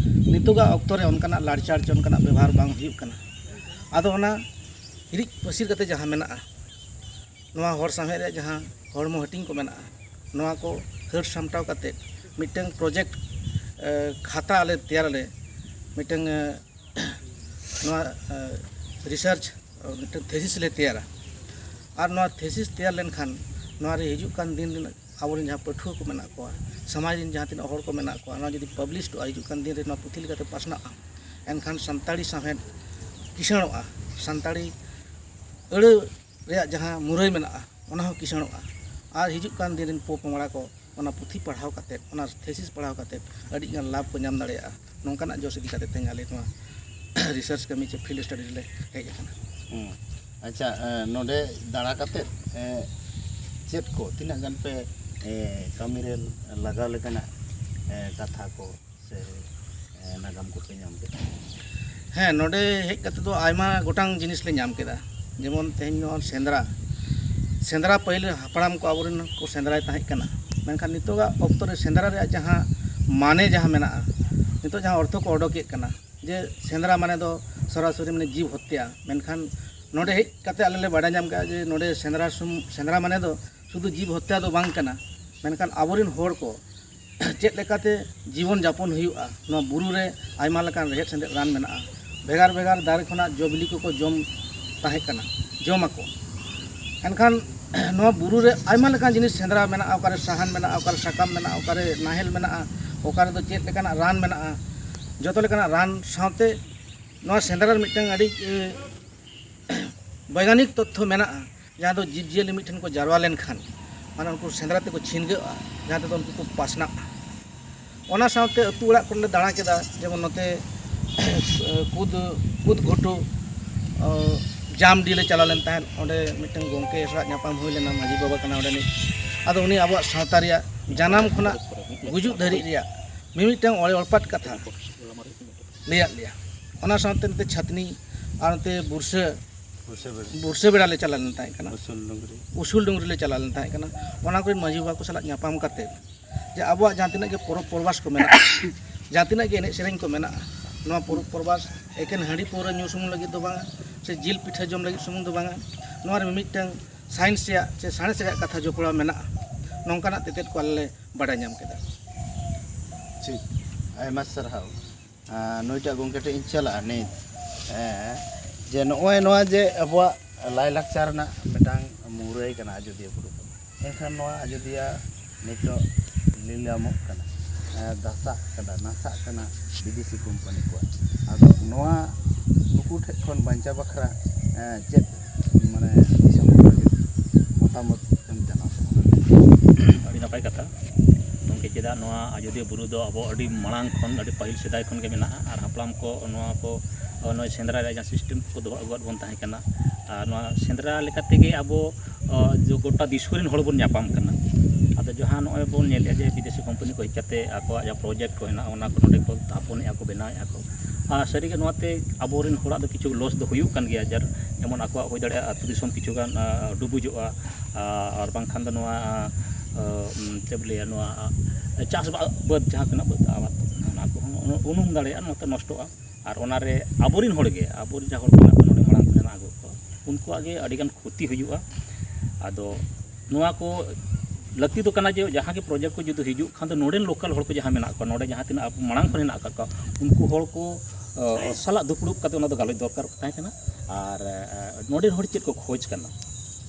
ᱱᱤᱛᱚᱜᱟᱜ ᱚᱠᱛᱚ ᱨᱮ ᱚᱱᱠᱟᱱᱟᱜ ᱞᱟᱲᱪᱟᱲ ᱪᱮ ᱚᱱᱠᱟᱱᱟᱜ ᱵᱮᱵᱚᱦᱟᱨ ᱵᱟᱝ ᱦᱩᱭᱩᱜ ᱠᱟᱱᱟ᱾ ᱟᱫᱚ ᱚᱱᱟ ᱦᱤᱨᱤᱡ ᱯᱟᱹᱥᱤᱨ ᱠᱟᱛᱮ ᱡᱟᱦᱟᱸ ᱢᱮᱱᱟᱜᱼᱟ, ᱱᱚᱣᱟ ᱦᱚᱲ ᱥᱟᱶᱦᱮᱫ ᱨᱮᱭᱟᱜ ᱡᱟᱦᱟᱸ ᱦᱚᱲᱢᱚ ᱦᱟᱹᱴᱤᱧ ᱠᱚ ᱢᱮᱱᱟᱜᱼᱟ, ᱱᱚᱣᱟ ᱠᱚ ᱦᱟᱹᱨ ᱥᱟᱢᱴᱟᱣ ᱠᱟᱛᱮ ᱢᱤᱫᱴᱟᱝ ᱯᱨᱚᱡᱮᱠᱴ ᱠᱷᱟᱛᱟ ᱟᱞᱮ ᱛᱮᱭᱟᱨ ᱟᱞᱮ, ᱢᱤᱫᱴᱟᱝ ᱱᱚᱣᱟ ᱨᱤᱥᱟᱨᱪ ᱢᱤᱫᱴᱟᱝ ᱛᱷᱮᱥᱤᱥ ᱞᱮ ᱛᱮᱭᱟᱨᱟ᱾ ᱟᱨ ᱱᱚᱣᱟ ᱛᱷᱮᱥᱤᱥ ᱛᱮᱭᱟᱨ ᱞᱮᱱᱠᱷᱟᱱ ᱱᱚᱣᱟ ᱨᱮ ᱦᱤᱡᱩᱜ ᱠᱟᱱ ᱫᱤᱱ ᱨᱮᱱᱟᱜ ᱟᱵᱚᱨᱮᱱ ᱡᱟᱦᱟᱸ ᱯᱟᱹᱴᱷᱩᱣᱟᱹ ᱠᱚ ᱢᱮᱱᱟᱜ ᱠᱚᱣᱟ, ᱥᱚᱢᱟᱡᱽ ᱨᱮᱱ ᱡᱟᱦᱟᱸ ᱛᱤᱱᱟᱹᱜ ᱦᱚᱲ ᱠᱚ ᱢᱮᱱᱟᱜ ᱠᱚᱣᱟ, ᱱᱚᱣᱟ ᱡᱩᱫᱤ ᱯᱟᱵᱽᱞᱤᱥᱰᱚᱜᱼᱟ, ᱦᱤᱡᱩᱜ ᱠᱟᱱ ᱫᱤᱱ ᱨᱮ ᱱᱚᱣᱟ ᱯᱩᱛᱷᱤ ᱞᱮᱠᱟᱛᱮ ᱯᱟᱥᱱᱟᱜᱼᱟ, ᱮᱱᱠᱷᱟᱱ ᱥᱟᱱᱛᱟᱲᱤ ᱥᱟᱶᱦᱮᱫ ᱠᱤᱥᱟᱹᱬᱚᱜᱼᱟ, ᱥᱟᱱᱛᱟᱲᱤ ᱟᱹᱲᱟᱹ ᱨᱮᱭᱟᱜ ᱡᱟᱦᱟᱸ ᱢᱩᱨᱟᱹᱭ ᱢᱮᱱᱟᱜᱼᱟ, ᱚᱱᱟ ᱦᱚᱸ ᱠᱤᱥᱟᱹᱬᱚᱜᱼᱟ᱾ ᱟᱨ ᱦᱤᱡᱩᱜ ᱠᱟᱱ ᱫᱤᱱ ᱨᱮᱱ ᱯᱚᱼᱯᱚᱝᱲᱟ ᱠᱚ ᱚᱱᱟ ᱯᱩᱛᱷᱤ ᱯᱟᱲᱦᱟᱣ ᱠᱟᱛᱮᱫ, ᱚᱱᱟ ᱛᱷᱮᱥᱤᱥ ᱯᱟᱲᱦᱟᱣ ᱠᱟᱛᱮᱫ ᱟᱹᱰᱤᱜᱟᱱ ᱞᱟᱵᱷ ᱠᱚ ᱧᱟᱢ ᱫᱟᱲᱮᱭᱟᱜᱼᱟ᱾ ᱱᱚᱝᱠᱟᱱᱟᱜ ᱡᱚᱥ ᱤᱫᱤ ᱠᱟᱛᱮᱫ ᱛᱮᱦᱮᱧ ᱟᱞᱮ ᱱᱚᱣᱟ ᱨᱤᱥᱟᱨᱪ ᱠᱟᱹᱢᱤ ᱪᱮ ᱯᱷᱤᱞᱰ ᱥᱴᱟᱰᱤ ᱨᱮᱞᱮ ᱦᱮᱡ ᱟᱠᱟᱱᱟ᱾ ᱦᱩᱸ᱾ ᱟᱪᱪᱷᱟ, ᱮ, ᱱᱚᱰᱮ ᱫᱟᱬᱟ ᱠᱟᱛᱮᱫ, ᱮ, ᱪᱮᱫ ᱠᱚ, ᱛᱤᱱᱟᱹᱜ ᱜᱟᱱ ᱯᱮ, ᱮ, ᱠᱟᱹᱢᱤ ᱨᱮ ᱞᱟᱜᱟᱣ ᱞᱮᱠᱟᱱᱟᱜ, ᱮ, ᱠᱟᱛᱷᱟ ᱠᱚ ᱥᱮ, ᱮ, ᱱᱟᱜᱟᱢ ᱠᱚᱯᱮ ᱧᱟᱢ ᱠᱮᱫᱟ? ᱦᱮᱸ, ᱱᱚᱰᱮ ᱦᱮᱡ ᱠᱟᱛᱮ ᱫᱚ ᱟᱭᱢᱟ ᱜᱚᱴᱟᱝ ᱡᱤᱱᱤᱥ ᱞᱮ ᱧᱟᱢ ᱠᱮᱫᱟ᱾ ᱡᱮᱢᱚᱱ ᱛᱮᱦᱮᱧ ᱱᱚᱣᱟ ᱥᱮᱸᱫᱽᱨᱟ, ᱥᱮᱸᱫᱽᱨᱟ ᱯᱟᱹᱦᱤᱞ ᱦᱟᱯᱲᱟᱢ ᱠᱚ ᱟᱵᱚᱨᱮᱱ ᱠᱚ ᱥᱮᱸᱫᱽᱨᱟᱭ ᱛᱟᱦᱮᱸ ᱠᱟᱱᱟ, ᱢᱮᱱᱠᱷᱟᱱ ᱱᱤᱛᱚᱜᱟᱜ ᱚᱠᱛᱚ ᱨᱮ ᱥᱮᱸᱫᱽᱨᱟ ᱨᱮᱭᱟᱜ ᱡᱟᱦᱟᱸ ᱢᱟᱱᱮ ᱡᱟᱦᱟᱸ ᱢᱮᱱᱟᱜᱼᱟ, ᱱᱤᱛᱚᱜ ᱡᱟᱦᱟᱸ ᱚᱨᱛᱷᱚ ᱠᱚ ᱚᱰᱚᱠᱮᱫ ᱠᱟᱱᱟ, ᱡᱮ ᱥᱮᱸᱫᱽᱨᱟ ᱢᱟᱱᱮ ᱫᱚ ᱥᱚᱨᱟᱥᱚᱨᱤ ᱢᱟᱱᱮ ᱡᱤᱵᱽ ᱦᱚᱛᱭᱟ, ᱢᱮᱱᱠᱷᱟᱱ ᱱᱚᱰᱮ ᱦᱮᱡ ᱠᱟᱛᱮ ᱟᱞᱮ ᱞᱮ ᱵᱟᱰᱟᱭ ᱧᱟᱢ ᱠᱮᱫᱟ ᱡᱮ ᱱᱚᱰᱮ ᱥᱮᱸᱫᱽᱨᱟ ᱥᱩᱢ-, ᱥᱮᱸᱫᱽᱨᱟ ᱢᱟᱱᱮ ᱫᱚ ᱥᱩᱫᱷᱩ ᱡᱤᱵᱽ ᱦᱚᱛᱭᱟ ᱫᱚ ᱵᱟᱝ ᱠᱟᱱᱟ, ᱢᱮᱱᱠᱷᱟᱱ ᱟᱵᱚᱨᱮᱱ ᱦᱚᱲ ᱠᱚ ᱪᱮᱫ ᱞᱮᱠᱟᱛᱮ ᱡᱤᱵᱚᱱ ᱡᱟᱯᱚᱱ ᱦᱩᱭᱩᱜᱼᱟ᱾ ᱱᱚᱣᱟ ᱵᱩᱨᱩ ᱨᱮ ᱟᱭᱢᱟ ᱞᱮᱠᱟᱱ ᱨᱮᱦᱮᱫ ᱥᱮᱸᱫᱮᱫ ᱨᱟᱱ ᱢᱮᱱᱟᱜᱼᱟ, ᱵᱷᱮᱜᱟᱨ ᱵᱷᱮᱜᱟᱨ ᱫᱟᱨᱮ ᱠᱷᱚᱱᱟᱜ ᱡᱚ ᱵᱤᱞᱤ ᱠᱚᱠᱚ ᱡᱚᱢ ᱛᱟᱦᱮᱸ ᱠᱟᱱᱟ, ᱡᱚᱢ ᱟᱠᱚ᱾ ᱮᱱᱠᱷᱟᱱ ᱱᱚᱣᱟ ᱵᱩᱨᱩ ᱨᱮ ᱟᱭᱢᱟ ᱞᱮᱠᱟᱱ ᱡᱤᱱᱤᱥ ᱥᱮᱸᱫᱽᱨᱟ ᱢᱮᱱᱟᱜᱼᱟ, ᱚᱠᱟᱨᱮ ᱥᱟᱦᱟᱱ ᱢᱮᱱᱟᱜᱼᱟ, ᱚᱠᱟᱨᱮ ᱥᱟᱠᱟᱢ ᱢᱮᱱᱟᱜᱼᱟ, ᱚᱠᱟᱨᱮ ᱱᱟᱦᱮᱞ ᱢᱮᱱᱟᱜᱼᱟ, ᱚᱠᱟ ᱨᱮᱫᱚ ᱪᱮᱫ ᱞᱮᱠᱟᱱᱟᱜ ᱨᱟᱱ ᱢᱮᱱᱟᱜᱼᱟ, ᱡᱚᱛᱚ ᱞᱮᱠᱟᱱᱟᱜ ᱨᱟᱱ ᱥᱟᱶᱛᱮ ᱱᱚᱣᱟ ᱥᱮᱸᱫᱽᱨᱟ ᱨᱮ ᱢᱤᱫᱴᱟᱝ ᱟᱹᱰᱤ ᱮ, ᱵᱳᱭᱜᱟᱱᱤᱠ ᱛᱚᱛᱛᱷᱚ ᱢᱮᱱᱟᱜᱼᱟ, ᱡᱟᱦᱟᱸ ᱫᱚ ᱡᱤᱵᱽᱼᱡᱤᱭᱟᱹᱞᱤ ᱢᱤᱫ ᱴᱷᱮᱱ ᱠᱚ ᱡᱟᱨᱣᱟ ᱞᱮᱱᱠᱷᱟᱱ ᱢᱟᱱᱮ ᱩᱱᱠᱩ ᱥᱮᱸᱫᱽᱨᱟ ᱛᱮᱠᱚ ᱪᱷᱤᱱᱜᱟᱹᱜᱼᱟ, ᱡᱟᱦᱟᱸ ᱛᱮᱫᱚ ᱩᱱᱠᱩ ᱠᱚ ᱯᱟᱥᱱᱟᱜᱼᱟ᱾ ᱚᱱᱟ ᱥᱟᱶᱛᱮ ᱟᱹᱛᱩ ᱚᱲᱟᱜ ᱠᱚᱨᱮ ᱞᱮ ᱫᱟᱬᱟ ᱠᱮᱫᱟ, ᱡᱮᱢᱚᱱ ᱱᱚᱛᱮ ᱠᱩᱫ ᱠᱩᱫ ᱜᱷᱩᱴᱩ ᱚ, ᱡᱟᱢᱰᱤ ᱞᱮ ᱪᱟᱞᱟᱣ ᱞᱮᱱ ᱛᱟᱦᱮᱸᱫ᱾ ᱚᱸᱰᱮ ᱢᱤᱫᱴᱟᱝ ᱜᱚᱢᱠᱮ ᱥᱟᱞᱟᱜ ᱧᱟᱯᱟᱢ ᱦᱩᱭ ᱞᱮᱱᱟ, ᱢᱟᱹᱡᱷᱤ ᱵᱟᱵᱟ ᱠᱟᱱᱟ ᱚᱸᱰᱮᱱᱤᱡ᱾ ᱟᱫᱚ ᱩᱱᱤ ᱟᱵᱚᱣᱟᱜ ᱥᱟᱶᱛᱟ ᱨᱮᱭᱟᱜ ᱡᱟᱱᱟᱢ ᱠᱷᱚᱱᱟᱜ ᱜᱩᱡᱩᱜ ᱫᱷᱟᱹᱨᱤᱡ ᱨᱮᱭᱟᱜ ᱢᱤᱢᱤᱫᱴᱟᱝ ᱚᱲᱮ ᱚᱲᱯᱟᱛ ᱠᱟᱛᱷᱟ ᱞᱟᱹᱭᱟᱫ ᱞᱮᱭᱟ᱾ ᱚᱱᱟ ᱥᱟᱶᱛᱮ ᱱᱚᱛᱮ ᱪᱷᱟᱛᱱᱤ ᱟᱨ ᱱᱚᱛᱮ ᱵᱩᱨᱥᱟᱹ ᱵᱩᱨᱥᱟᱹ ᱵᱮᱲᱟ ᱵᱩᱨᱥᱟᱹ ᱵᱮᱲᱟ ᱞᱮ ᱪᱟᱞᱟᱣ ᱞᱮᱱ ᱛᱟᱦᱮᱸ ᱠᱟᱱᱟ, ᱩᱥᱩᱞ ᱰᱩᱝᱨᱤ ᱩᱥᱩᱞ ᱰᱩᱝᱨᱤ ᱞᱮ ᱪᱟᱞᱟᱣ ᱞᱮᱱ ᱛᱟᱦᱮᱸ ᱠᱟᱱᱟ᱾ ᱚᱱᱟ ᱠᱚᱨᱮᱱ ᱢᱟᱹᱡᱷᱤ ᱵᱟᱵᱟ ᱠᱚ ᱥᱟᱞᱟᱜ ᱧᱟᱯᱟᱢ ᱠᱟᱛᱮ ᱡᱮ ᱟᱵᱚᱣᱟᱜ ᱡᱟᱦᱟᱸ ᱛᱤᱱᱟᱹᱜ ᱜᱮ ᱯᱚᱨᱚᱵᱽ ᱯᱚᱨᱵᱟᱥ ᱠᱚ ᱢᱮᱱᱟᱜᱼᱟ, ᱡᱟᱦᱟᱸ ᱛᱤᱱᱟᱹᱜ ᱜᱮ ᱮᱱᱮᱡ ᱥᱮᱨᱮᱧ ᱠᱚ ᱢᱮᱱᱟᱜᱼᱟ, ᱱᱚᱣᱟ ᱯᱚᱨᱚᱵᱽ ᱯᱚᱨᱵᱟᱥ ᱮᱠᱮᱱ ᱦᱟᱺᱰᱤ ᱯᱟᱹᱣᱨᱟᱹ ᱧᱩ ᱥᱩᱢᱩᱝ ᱞᱟᱹᱜᱤᱫ ᱫᱚ ᱵᱟᱝᱟ, ᱥᱮ ᱡᱤᱞ ᱯᱤᱴᱷᱟᱹ ᱡᱚᱢ ᱞᱟᱹᱜᱤᱫ ᱥᱩᱢᱩᱝ ᱫᱚ ᱵᱟᱝᱟ, ᱱᱚᱣᱟ ᱨᱮ ᱢᱤᱢᱤᱫᱴᱟᱝ ᱥᱟᱭᱮᱱᱥ ᱨᱮᱭᱟᱜ ᱪᱮ ᱥᱟᱬᱮᱥ ᱨᱮᱭᱟᱜ ᱠᱟᱛᱷᱟ ᱡᱚᱯᱲᱟᱣ ᱢᱮᱱᱟᱜᱼᱟ, ᱱᱚᱝᱠᱟᱱᱟᱜ ᱛᱮᱛᱮᱫ ᱠᱚ ᱟᱞᱮ ᱞᱮ ᱵᱟᱰᱟᱭ ᱧᱟᱢ ᱠᱮᱫᱟ᱾ ᱴᱷᱤᱠ, ᱟᱭᱢᱟ ᱥᱟᱨᱦᱟᱣ᱾ ᱟᱨ ᱱᱩᱭᱴᱟᱜ ᱜᱚᱢᱠᱮ ᱴᱷᱮᱱ ᱤᱧ ᱪᱟᱞᱟᱜᱼᱟ ᱱᱤᱛ, ᱮᱸ, ᱡᱮ ᱱᱚᱜᱼᱚᱭ ᱱᱚᱣᱟ ᱡᱮ ᱟᱵᱚᱣᱟᱜ ᱞᱟᱭᱼᱞᱟᱠᱪᱟᱨ ᱨᱮᱱᱟᱜ ᱢᱤᱫᱴᱟᱝ ᱢᱩᱨᱟᱹᱭ ᱠᱟᱱᱟ ᱟᱡᱳᱫᱤᱭᱟᱹ ᱵᱩᱨᱩ ᱫᱚ, ᱮᱱᱠᱷᱟᱱ ᱱᱚᱣᱟ ᱟᱡᱳᱫᱤᱭᱟᱹ ᱱᱤᱛᱚᱜ ᱞᱤᱞᱟᱹᱢᱚᱜ ᱠᱟᱱᱟ, ᱮᱸ, ᱫᱷᱟᱥᱟᱜ ᱠᱟᱱᱟ, ᱱᱟᱥᱟᱜ ᱠᱟᱱᱟ ᱵᱤᱫᱮᱥᱤ ᱠᱳᱢᱯᱟᱱᱤ ᱠᱚᱣᱟᱜ᱾ ᱟᱫᱚ ᱱᱚᱣᱟ ᱱᱩᱠᱩ ᱴᱷᱮᱱ ᱠᱷᱚᱱ ᱵᱟᱧᱪᱟᱣ ᱵᱟᱠᱷᱨᱟ, ᱮᱸ, ᱪᱮᱫ ᱢᱟᱱᱮ ᱫᱤᱥᱚᱢ ᱦᱚᱲ ᱞᱟᱹᱜᱤᱫ ᱢᱚᱛᱟᱢᱚᱛ ᱮᱢ ᱡᱟᱱᱟᱣ ᱛᱟᱵᱚᱱᱟ? ᱟᱹᱰᱤ ᱱᱟᱯᱟᱭ ᱠᱟᱛᱷᱟ ᱜᱚᱢᱠᱮ᱾ ᱪᱮᱫᱟᱜ ᱱᱚᱣᱟ ᱟᱡᱳᱫᱤᱭᱟᱹ ᱵᱩᱨᱩ ᱫᱚ ᱟᱵᱚ ᱟᱹᱰᱤ ᱢᱟᱲᱟᱝ ᱠᱷᱚᱱ, ᱟᱹᱰᱤ ᱯᱟᱹᱦᱤᱞ ᱥᱮᱫᱟᱭ ᱠᱷᱚᱱ ᱜᱮ ᱢᱮᱱᱟᱜᱼᱟ, ᱟᱨ ᱦᱟᱯᱲᱟᱢ ᱠᱚ ᱱᱚᱣᱟ ᱠᱚ, ᱱᱚᱜᱼᱚᱭ ᱥᱮᱸᱫᱽᱨᱟ ᱨᱮᱭᱟᱜ ᱡᱟᱦᱟᱸ ᱥᱤᱥᱴᱮᱢ ᱠᱚ ᱫᱚᱦᱚ ᱟᱹᱜᱩᱣᱟᱫ ᱵᱚᱱ ᱛᱟᱦᱮᱸ ᱠᱟᱱᱟ, ᱟᱨ ᱱᱚᱣᱟ ᱥᱮᱸᱫᱽᱨᱟ ᱞᱮᱠᱟ ᱛᱮᱜᱮ ᱟᱵᱚ, ᱚ, ᱡᱚ-, ᱜᱚᱴᱟ ᱫᱤᱥᱚᱢ ᱨᱮᱱ ᱦᱚᱲ ᱵᱚᱱ ᱧᱟᱯᱟᱢ ᱠᱟᱱᱟ᱾ ᱟᱫᱚ ᱡᱟᱦᱟᱸ ᱱᱚᱜᱼᱚᱭ ᱵᱚᱱ ᱧᱮᱞᱮᱫᱼᱟ ᱡᱮ ᱵᱤᱫᱮᱥᱤ ᱠᱳᱢᱯᱟᱱᱤ ᱠᱚ ᱦᱮᱡ ᱠᱟᱛᱮ ᱟᱠᱚᱣᱟᱜ ᱡᱟᱦᱟᱸ ᱯᱨᱚᱡᱮᱠᱴ ᱠᱚ ᱦᱮᱱᱟᱜᱼᱟ, ᱚᱱᱟ ᱠᱚ ᱱᱚᱰᱮ ᱠᱚ ᱛᱷᱟᱯᱚᱱᱮᱫᱼᱟ ᱠᱚ, ᱵᱮᱱᱟᱣᱮᱫᱼᱟ ᱠᱚ᱾ ᱟᱨ ᱥᱟᱹᱨᱤᱜᱮ ᱱᱚᱣᱟᱛᱮ ᱟᱵᱚᱨᱮᱱ ᱦᱚᱲᱟᱜ ᱫᱚ ᱠᱤᱪᱷᱩ ᱞᱚᱥ ᱫᱚ ᱦᱩᱭᱩᱜ ᱠᱟᱱ ᱜᱮᱭᱟ, ᱡᱟᱨ ᱡᱮᱢᱚᱱ ᱟᱠᱚᱣᱟᱜ ᱦᱩᱭ ᱫᱟᱲᱮᱭᱟᱜᱼᱟ ᱟᱹᱛᱩ ᱫᱤᱥᱚᱢ ᱠᱤᱪᱷᱩ ᱜᱟᱱ, ᱟ, ᱰᱩᱵᱩᱡᱚᱜᱼᱟ, ᱟ, ᱟᱨ ᱵᱟᱝᱠᱷᱟᱱ ᱫᱚ ᱱᱚᱣᱟ, ᱟ, ᱟ, ᱩᱢ, ᱪᱮᱫ ᱵᱚ ᱞᱟᱹᱭᱟ, ᱱᱚᱣᱟ, ᱟ, ᱪᱟᱥ ᱵᱟ-, ᱵᱟᱹᱫᱽ ᱡᱟᱦᱟᱸ ᱛᱤᱱᱟᱹᱜ ᱵᱟᱹᱫᱽ ᱟᱵᱟᱫ ᱠᱚ ᱢᱮᱱᱟᱜᱼᱟ, ᱚᱱᱟ ᱠᱚᱦᱚᱸ ᱩᱱᱩᱢ ᱫᱟᱲᱮᱭᱟᱜᱼᱟ, ᱱᱚᱛᱮ ᱱᱚᱥᱴᱚᱜᱼᱟ᱾ ᱟᱨ ᱚᱱᱟᱨᱮ ᱟᱵᱚᱨᱮᱱ ᱦᱚᱲ ᱜᱮ, ᱟᱵᱚᱨᱮᱱ ᱡᱟᱦᱟᱸ ᱦᱚᱲ ᱠᱚ ᱢᱮᱱᱟᱜ ᱠᱚᱣᱟ ᱱᱚᱰᱮ ᱢᱟᱲᱟᱝ ᱠᱷᱚᱱ ᱢᱮᱱᱟᱜ ᱟᱹᱜᱩ ᱠᱚ, ᱩᱱᱠᱩᱣᱟᱜ ᱜᱮ ᱟᱹᱰᱤᱜᱟᱱ ᱠᱷᱚᱛᱤ ᱦᱩᱭᱩᱜᱼᱟ᱾ ᱟᱫᱚ ᱱᱚᱣᱟ ᱠᱚ ᱞᱟᱹᱠᱛᱤ ᱫᱚ ᱠᱟᱱᱟ ᱡᱮ ᱡᱟᱦᱟᱸ ᱜᱮ ᱯᱨᱚᱡᱮᱠᱴ ᱠᱚ ᱡᱩᱫᱤ ᱦᱤᱡᱩᱜ ᱠᱷᱟᱱ ᱫᱚ, ᱱᱚᱰᱮᱱ ᱞᱳᱠᱟᱞ ᱦᱚᱲ ᱠᱚ ᱡᱟᱦᱟᱸ ᱢᱮᱱᱟᱜ ᱠᱚᱣᱟ, ᱱᱚᱰᱮ ᱡᱟᱦᱟᱸ ᱛᱤᱱᱟᱹᱜ ᱟᱵᱚ ᱢᱟᱲᱟᱝ ᱠᱷᱚᱱ ᱦᱮᱱᱟᱜ ᱟᱠᱟᱫ ᱠᱚᱣᱟ, ᱩᱱᱠᱩ ᱦᱚᱲ ᱠᱚ, ᱚ, ᱥᱟᱞᱟᱜ ᱫᱩᱯᱲᱩᱵ ᱠᱟᱛᱮ ᱚᱱᱟ ᱫᱚ ᱜᱟᱞᱚᱪ ᱫᱚᱨᱠᱟᱨ ᱛᱟᱦᱮᱸ ᱠᱟᱱᱟ᱾ ᱟᱨ, ᱮ, ᱱᱚᱰᱮᱱ ᱦᱚᱲ ᱪᱮᱫ ᱠᱚ ᱠᱷᱚᱡᱽ ᱠᱟᱱᱟ,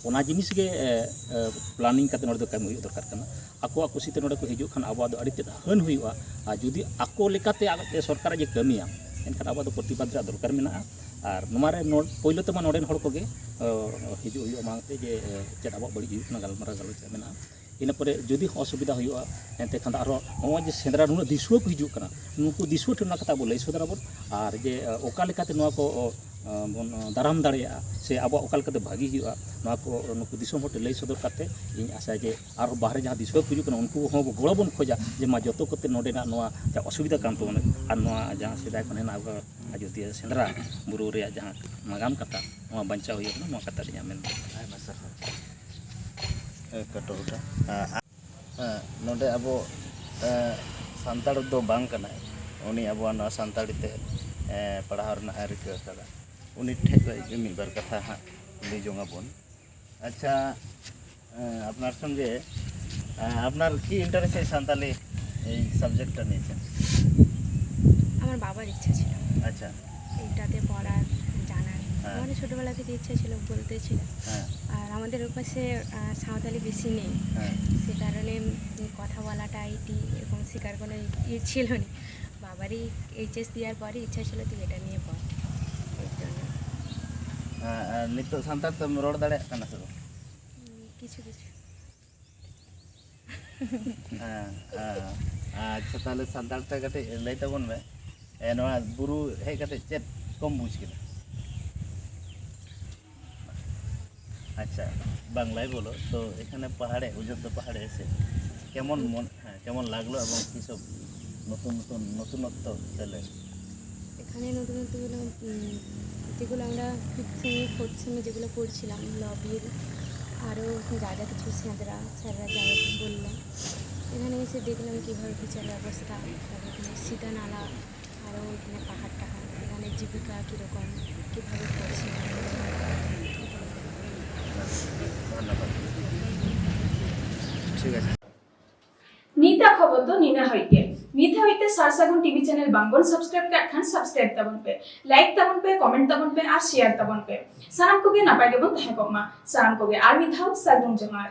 ᱚᱱᱟ ᱡᱤᱱᱤᱥ ᱜᱮ, ᱮ, ᱮ, ᱯᱞᱟᱱᱤᱝ ᱠᱟᱛᱮ ᱱᱚᱰᱮ ᱫᱚ ᱠᱟᱹᱢᱤ ᱦᱩᱭᱩᱜ ᱫᱚᱨᱠᱟᱨ ᱠᱟᱱᱟ᱾ ᱟᱠᱚᱣᱟᱜ ᱠᱩᱥᱤᱛᱮ ᱱᱚᱰᱮ ᱠᱚ ᱦᱤᱡᱩᱜ ᱠᱷᱟᱱ ᱟᱵᱚᱣᱟᱜ ᱫᱚ ᱟᱹᱰᱤ ᱛᱮᱫ ᱦᱟᱹᱱ ᱦᱩᱭᱩᱜᱼᱟ᱾ ᱟᱨ ᱡᱩᱫᱤ ᱟᱠᱚ ᱞᱮᱠᱟᱛᱮ ᱟᱜ ᱥᱚᱨᱠᱟᱨᱟᱜ ᱡᱮ ᱠᱟᱹᱢᱤᱭᱟ, ᱮᱱᱠᱷᱟᱱ ᱟᱵᱚᱣᱟᱜ ᱫᱚ ᱯᱨᱚᱛᱤᱵᱟᱫᱽ ᱨᱮᱭᱟᱜ ᱫᱚᱨᱠᱟᱨ ᱢᱮᱱᱟᱜᱼᱟ᱾ ᱟᱨ ᱱᱚᱣᱟ ᱨᱮ ᱱᱚ-, ᱯᱳᱭᱞᱳ ᱛᱮᱢᱟ ᱱᱚᱰᱮᱱ ᱦᱚᱲ ᱠᱚᱜᱮ, ᱚ, ᱦᱤᱡᱩᱜ ᱦᱩᱭᱩᱜᱼᱟ ᱢᱟᱲᱟᱝ ᱛᱮ, ᱡᱮ, ᱮ, ᱪᱮᱫ ᱟᱵᱚᱣᱟᱜ ᱵᱟᱹᱲᱤᱡ ᱦᱩᱭᱩᱜ ᱠᱟᱱᱟ, ᱜᱟᱞᱢᱟᱨᱟᱣ ᱜᱟᱞᱚᱪ ᱨᱮ ᱢᱮᱱᱟᱜᱼᱟ᱾ ᱤᱱᱟᱹ ᱯᱚᱨᱮ ᱡᱩᱫᱤ ᱦᱚᱸ ᱚᱥᱩᱵᱤᱫᱷᱟ ᱦᱩᱭᱩᱜᱼᱟ, ᱮᱱᱛᱮ ᱠᱷᱟᱱ ᱫᱚ ᱟᱨᱦᱚᱸ ᱱᱚᱜᱼᱚᱭ ᱡᱮ ᱥᱮᱸᱫᱽᱨᱟ ᱱᱩᱱᱟᱹᱜ ᱫᱤᱥᱩᱣᱟᱹ ᱠᱚ ᱦᱤᱡᱩᱜ ᱠᱟᱱᱟ, ᱱᱩᱠᱩ ᱫᱤᱥᱩᱣᱟᱹ ᱴᱷᱮᱱ ᱚᱱᱟ ᱠᱟᱛᱷᱟ ᱟᱵᱚ ᱞᱟᱹᱭ ᱥᱚᱫᱚᱨ ᱟᱵᱚᱱ᱾ ᱟᱨ ᱡᱮ, ᱚ, ᱚᱠᱟ ᱞᱮᱠᱟᱛᱮ ᱱᱚᱣᱟ ᱠᱚ, ᱚ, ᱵᱚᱱ ᱫᱟᱨᱟᱢ ᱫᱟᱲᱮᱭᱟᱜᱼᱟ, ᱥᱮ ᱟᱵᱚᱣᱟᱜ ᱚᱠᱟ ᱞᱮᱠᱟᱛᱮ ᱵᱷᱟᱹᱜᱤ ᱦᱩᱭᱩᱜᱼᱟ, ᱱᱚᱣᱟ ᱠᱚ ᱱᱩᱠᱩ ᱫᱤᱥᱚᱢ ᱦᱚᱲ ᱴᱷᱮᱱ ᱞᱟᱹᱭ ᱥᱚᱫᱚᱨ ᱠᱟᱛᱮ, ᱤᱧ ᱟᱥᱟᱭᱟ ᱡᱮ ᱟᱨᱦᱚᱸ ᱵᱟᱦᱨᱮ ᱡᱟᱦᱟᱸ ᱫᱤᱥᱚᱢ ᱠᱚ ᱦᱤᱡᱩᱜ ᱠᱟᱱᱟ, ᱩᱱᱠᱩ ᱦᱚᱸ ᱜᱚᱲᱚ ᱵᱚᱱ ᱠᱷᱚᱡᱟ ᱡᱮ ᱢᱟ ᱡᱚᱛᱚ ᱠᱚᱛᱮ ᱱᱚᱰᱮᱱᱟᱜ ᱱᱚᱣᱟ ᱡᱟᱦᱟᱸ ᱚᱥᱩᱵᱤᱫᱷᱟ ᱠᱟᱱ ᱛᱟᱵᱚᱱᱟ, ᱟᱨ ᱱᱚᱣᱟ ᱡᱟᱦᱟᱸ ᱥᱮᱫᱟᱭ ᱠᱷᱚᱱ ᱦᱮᱱᱟᱜ ᱟᱵᱚ ᱟᱡᱳᱫᱤᱭᱟᱹ ᱥᱮᱸᱫᱽᱨᱟ ᱵᱩᱨᱩ ᱨᱮᱭᱟᱜ ᱡᱟᱦᱟᱸ ᱱᱟᱜᱟᱢ ᱠᱟᱛᱷᱟ, ᱱᱚᱣᱟ ᱵᱟᱧᱪᱟᱣ ᱦᱩᱭᱩᱜ ᱠᱟᱱᱟ, ᱱᱚᱣᱟ ᱠᱟᱛᱷᱟ ᱟᱹᱞᱤᱧᱟᱜ ᱢᱮᱱ ᱫᱚ᱾ ᱟᱭᱢᱟ ᱥᱟᱨᱦᱟᱣ᱾ ᱮ, ᱠᱟᱴᱚᱨ ᱫᱟ᱾ ᱟ, ᱟ, ᱱᱚᱰᱮ ᱟᱵᱚ, ᱮ, ᱥᱟᱱᱛᱟᱲ ᱫᱚ ᱵᱟᱝ ᱠᱟᱱᱟᱭ, ᱩᱱᱤ ᱟᱵᱚᱣᱟᱜ ᱱᱚᱣᱟ ᱥᱟᱱᱛᱟᱲᱤ ᱛᱮ, ᱮ, ᱯᱟᱲᱦᱟᱣ ᱨᱮᱱᱟᱜ ᱮ ᱨᱤᱠᱟᱹ ᱟᱠᱟᱫᱟ᱾ ᱩᱱᱤ ᱴᱷᱮᱱ ᱠᱷᱚᱱ ᱜᱮ ᱢᱤᱫ ᱵᱟᱨ ᱠᱟᱛᱷᱟ ᱦᱟᱸᱜ ᱠᱩᱞᱤ ᱡᱚᱝ ᱟᱵᱚᱱ᱾ আচ্ছা, আহ, আপনার সঙ্গে আহ, আপনার কি ইন্টারেস্ট এই সাঁওতালি এই সাবজেক্টটা নিয়েছেন? আমার বাবার ইচ্ছা ছিল আচ্ছা। এইটাতে পড়ার, জানার। হ্যাঁ। আমারও ছোটোবেলা থেকে ইচ্ছা ছিল, বলতে ছিল। হ্যাঁ। আর আমাদের ওপাশে আহ, সাঁওতালি বেশি নেই, হ্যাঁ। সে কারণে উম, কথা বলাটা, আইটি এরকম শেখার কোনো ইয়ে ছিল না। বাবারই এইচএস দেওয়ার পরে ইচ্ছা ছিল তুই এটা নিয়ে পড়, এর জন্য। ᱟᱨ ᱱᱤᱛᱚᱜ ᱥᱟᱱᱛᱟᱲ ᱛᱮᱢ ᱨᱚᱲ ᱫᱟᱲᱮᱭᱟᱜ ᱠᱟᱱᱟ ᱥᱮ ᱵᱟᱝ? উম, কিছু কিছু। ᱦᱮᱸ, ᱦᱮᱸ᱾ ᱟᱪᱪᱷᱟ, ᱛᱟᱦᱞᱮ ᱥᱟᱱᱛᱟᱲ ᱛᱮ ᱠᱟᱹᱴᱤᱡ ᱞᱟᱹᱭ ᱛᱟᱵᱚᱱ ᱢᱮ᱾ ᱮ, ᱱᱚᱣᱟ ᱵᱩᱨᱩ ᱦᱮᱡ ᱠᱟᱛᱮ ᱪᱮᱫ ᱠᱚᱢ ᱵᱩᱡᱽ ᱠᱮᱫᱟ? আচ্ছা, বাংলায় বলো তো। এখানে পাহাড়ে, অযোধ্যা পাহাড়ে এসে কেমন মন, হ্যাঁ, কেমন লাগলো এবং কী সব নতুন নতুন নতুনত্ব পেলে? এখানে নতুনত্ব হলো উম, যেগুলো আমরা ফিফথ সেমে, ফোর্থ সেমে যেগুলো পড়ছিলাম, লবির আরও যা যা কিছু স্যাররা স্যাররা যা বললেন, এখানে এসে দেখলাম কীভাবে বিচার ব্যবস্থা, তারপর এখানে সীতা নালা, আরও এখানে পাহাড় টাহাড়, এখানে জীবিকা কীরকম, কীভাবে করছে। ধন্যবাদ। ঠিক আছে। ᱱᱤᱛᱟᱜ ᱠᱷᱚᱵᱚᱨ ᱫᱚ ᱱᱤᱱᱟᱹ ᱦᱟᱹᱵᱤᱡ ᱜᱮ᱾ ᱱᱤᱛ ᱦᱟᱹᱵᱤᱡ ᱛᱮ ᱥᱟᱨ ᱥᱟᱹᱜᱩᱱ ᱴᱤᱵᱷᱤ ᱪᱮᱱᱮᱞ ᱵᱟᱝ ᱵᱚᱱ ᱥᱟᱵᱥᱠᱨᱟᱭᱤᱵ ᱠᱟᱜ ᱠᱷᱟᱱ ᱥᱟᱵᱥᱠᱨᱟᱭᱤᱵ ᱛᱟᱵᱚᱱ ᱯᱮ, ᱞᱟᱭᱤᱠ ᱛᱟᱵᱚᱱ ᱯᱮ, ᱠᱚᱢᱮᱱᱴ ᱛᱟᱵᱚᱱ ᱯᱮ ᱟᱨ ᱥᱮᱭᱟᱨ ᱛᱟᱵᱚᱱ ᱯᱮ᱾ ᱥᱟᱱᱟᱢ ᱠᱚᱜᱮ ᱱᱟᱯᱟᱭ ᱜᱮᱵᱚᱱ ᱛᱟᱦᱮᱸ ᱠᱚᱜ ᱢᱟ᱾ ᱥᱟᱱᱟᱢ ᱠᱚᱜᱮ ᱟᱨ ᱢᱤᱫ ᱫᱷᱟᱣ ᱥᱟᱹᱜᱩᱱ ᱡᱚᱦᱟᱨ᱾